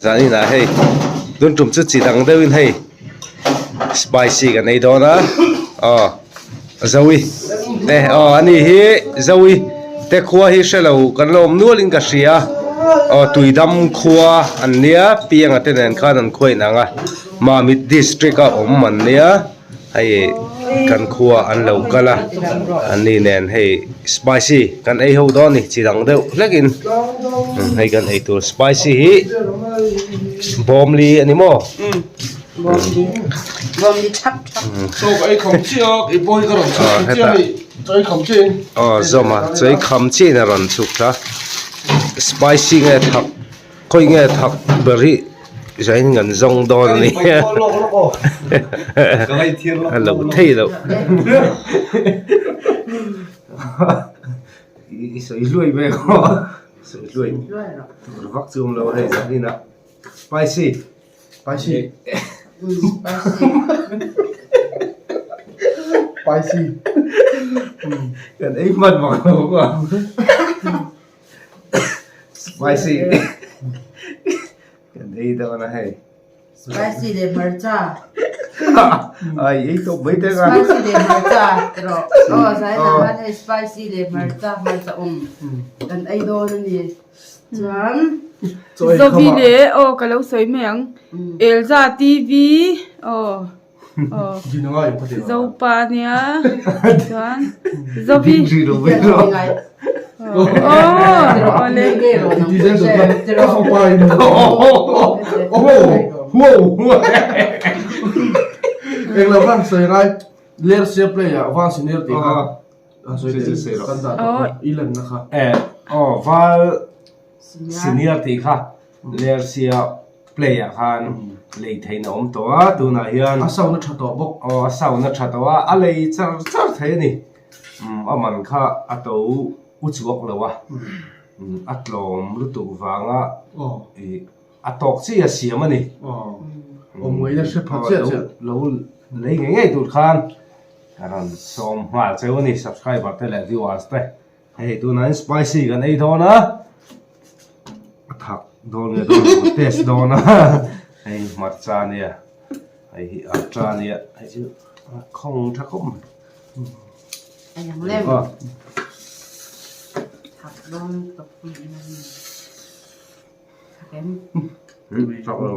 Zanin ah hei tun tum chu chi dang deuhin hei spicy kan ei dawn a aw Zoe te aw ani hi Zoe te khua hi hrelo kan la awm nual in ka hria aw Tuidam khua an nia Pianga te nen khan an khua inang a Mamit district a awm an nia. Hei kan khua an lo kal a an ni nen hei spicy kan ei ho dawn a ni chi dang deuh hlek in hei kan ei tur spicy hi bawmli a ni maw aw zawm a chawi kham chiah in a rawn chhuk thla spicy nge thak. Khawi nge thak ber hi zain kan zawng dawn a ni a lo thei loh i sawi hluai vel pawh sawi hluai tur vak chu awm lo hei zanin ah spicy spicy spicy kan ei hman vang lo a. Spicy kan ei dawn a hei. Spicy leh hmarcha. Ai ei tawp mai teng a. Spicy leh hmarcha erawh aw zai lam hian hei spicy leh hmarcha hmarcha awm kan ei dawn a ni. Chuan Zovi leh aw ka lo sawi mai ang Elza TV aw. Zopa nia chuan Zovi Senior tih kha Lersia play ah khan lei theihna a awm tawh a tunah hian a sound a tha tawh bawk aw a sound a tha tawh a a lei char char thei a ni umm a man kha a to u chuak lo a umm a tlawm lutuk vanga ih a tawk chi a siam a ni lo lei ngei ngei tur khan a rawn sawm nghal cheu a ni subscriber te leh viewers te. Hei tunah hian spicy kan ei dawn a a thak dawn nge dawn lo test dawn a hei hmarcha ania hei hi arta ania hei chu a khawng tha khawp mai thak lo.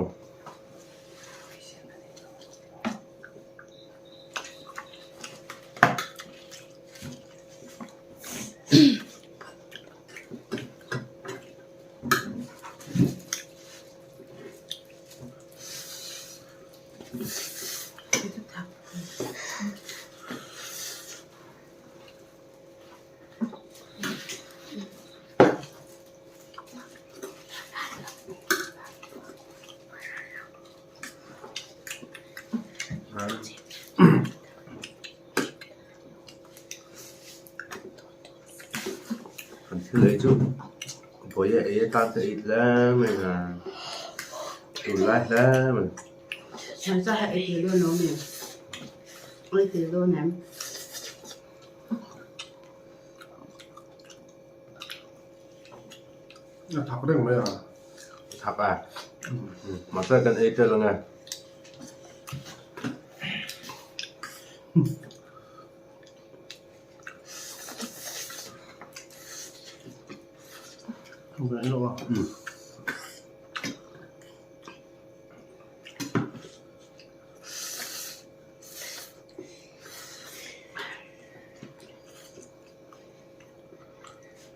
Kan thil ei chu vawi a ei atan ka it hle mai a tunlai hle mai. A thak reng mai a. Thak a mahse kan ei tel ange.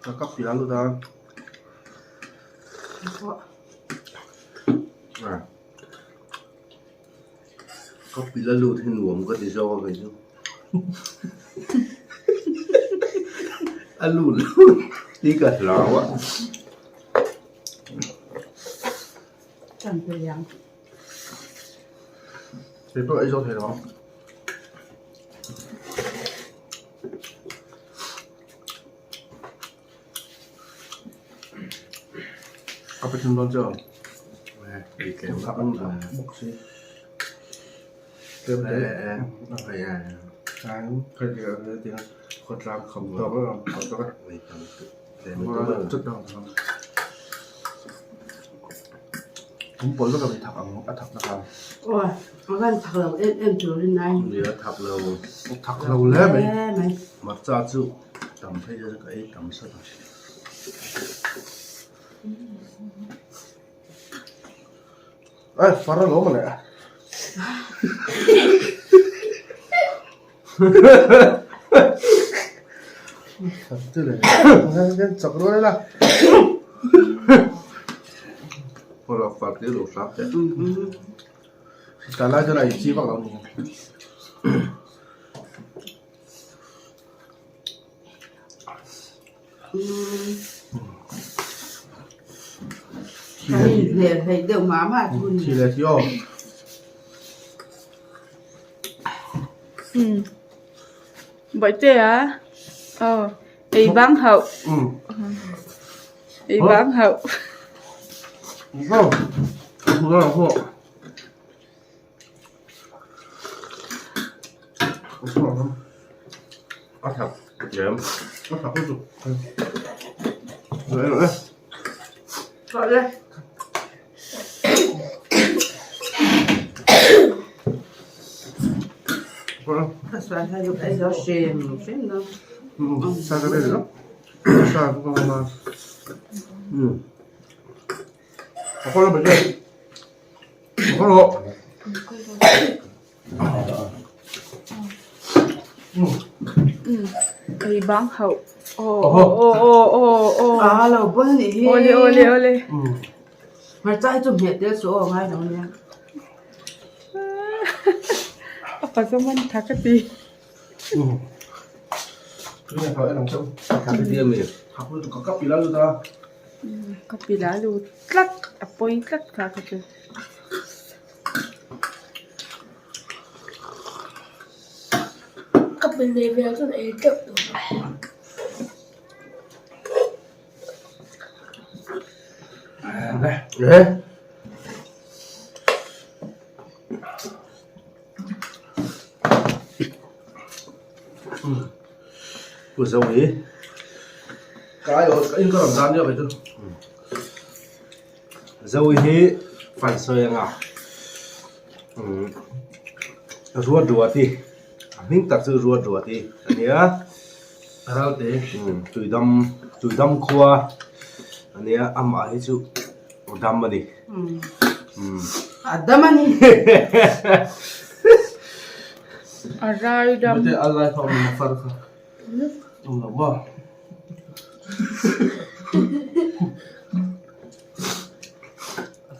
Ka kap tih alo ta. Ka pil a lut hi nuam ka ti zawk a kei chu. A lut lo tih ka hlau a. Kei pawh ei zawk thei lo ang. A pathum dawn chu bawk si tlem te khawtlang kham tawk a. Pum pawl vek a min thak ang a thak na kha. Aw a van thak lo em em turin nai. Nia thak lo. Thak lo hle mai. Mai. Hmarcha chu tam phei chu ka ei tam sat a. Ai far a lo mawle. Chak rual ila. Far far te lo hrang teh. Tah lai chuan a inchi vak lo ni. Thi leh thi aw. Bawihte a aw ei bang hauh ei bang hauh. A thak lem a thak lutuk leh leh le sa ka le lo sa ka ma a ko lo ba le a ko lo Ei bang hauh aw aw aw aw aw a lo bawn a nih hi awle awle awle hmarcha hi chu hmeh tel suh aw ngai lo nia a pazawm an tha ka ti ka pila lut tlat a pawi tlat kha ka chu. Ka pe nei ve ah chuan ei teuh tur a. Pu Zo hi Ka ai aw ka in ka rawn dan nia kei chu. Zoe hi fan sawi anga ruat ruat hi a hming tak chu ruat ruat hi a nia Ralte tuidam tuidam khua a nia amah hi chu dam a ni a dam a ni a rai dam Mate a lai kha awm far kha awm lo maw.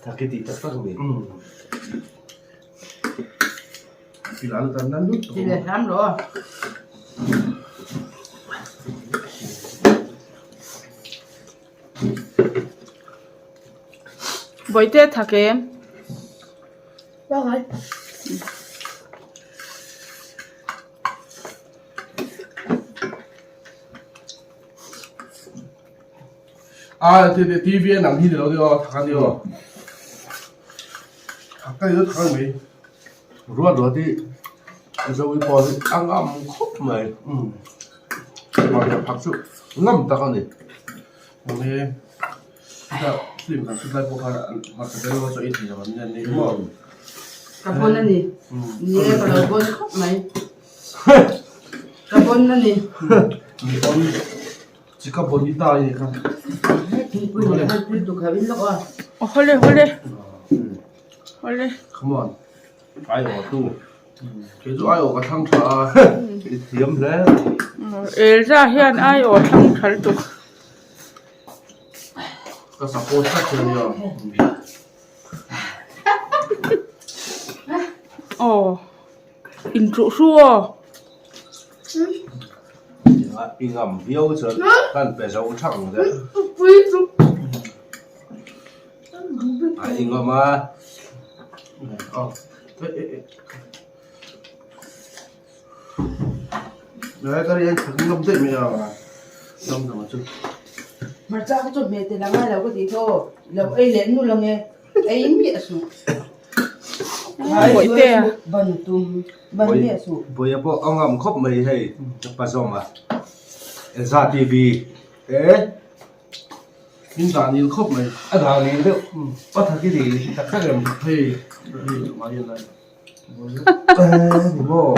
Thaki tih tak tak a ni. Ti leh hram rawh. Bawihte thak em? A TV a nang hi ni lo ni aw thak a ni aw thak ka ni lo thak a ni mai Ruat ruat hi Zoe pawh hi a ngam khawp mai mahni a phak chu ngam tak a ni. Enge chutah film kan shoot lai pawh khan hmarcha tel lo chu ei thei lo an ni maw. Ka pawn a ni ni e ka lo pawn khawp mai. Ka bon a ni. Mi bon chika bonita a ni kha. Thingpui leh hal pui tuk hauh in lawk a. Aw hawle hawle hawle. Come on. Ai aw tu. Kei chu ai aw ka thlang tha a. I thiam hle. Elza hian ai aw thlang tha lutuk. Ka support tlat che ania. Aw. Intruh hru aw. I ngam viau chuan kan pe zo thak ang che. A i ngam a. Hmarcha kha chu hmeh tel a ngai lo ka tih thaw. Lo ei leh nu lang e. Ei miah suh. Ban tum ban miah suh. Buaia pawh a ngam khawp mai hei pa zawng a. Elza TV te. Min dah nil khawp mai. A dah nil deuh. A thak i ni tak tak em? Hei hei mai a lai. Ni maw?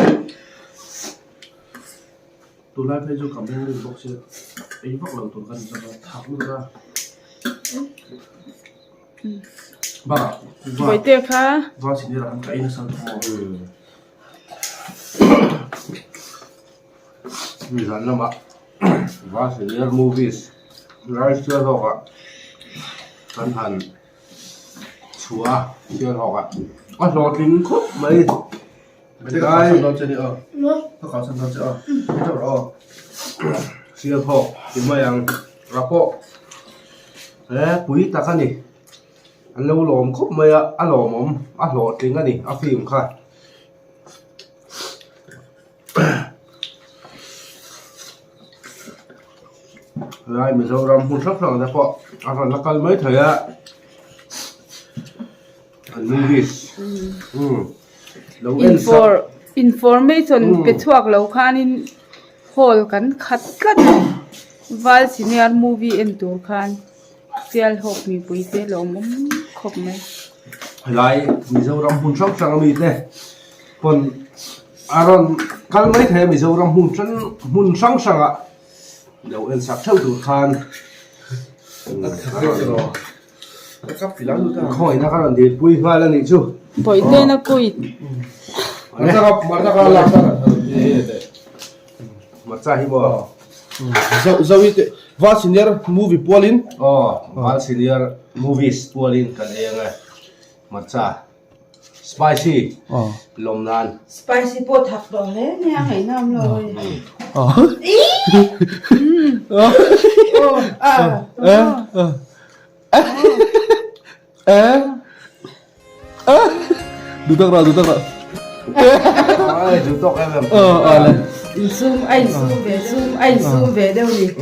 Tunlai phei chu ka meng rin bawk sia ei vak lo tur ka ni zawk a thak lutuk a. Bakah Bawihte kha. Va senior ah khan ka ei nasa lutuk maw. Nizan lamah Va senior movies lai sial hawkah kan han chhuah a sial hawkah a hlawhtling khawp mai. Sialhawk ti mai ang a pawh he pui tak a ni an lo lawm khawp mai a a lawmawm a hlawhtling a ni a film kha. Helai Mizoram hmun hrang hrang te pawh a rawn la kal mai thei a. An movies lo en sak. Information pe chhuak lo khanin hall kan khat tlat a Val senior movie en tur khan Sialhawk mipui te lawmawm khawp mai. Helai Mizoram hmun hrang hrang ami te pawn a rawn kal mai thei a Mizoram hmun hrang hmun hrang hrangah lo en sak theuh tur khan a rawn. Khawina ka rawn dilpui nghal a nih chu. Bawihten a kuit. Hmarcha hi maw? Zoe te Val Senior movie pualin. Aw, Val Senior movies pualin kan ei ang e. Hmarcha spicy lawm nan. Spicy pawh thak tawh hle nia ngaihna awm lo hei. Dutak ra dutak ra. Ai dutak em em. Insum a insum ve sum a insum ve deuh ni.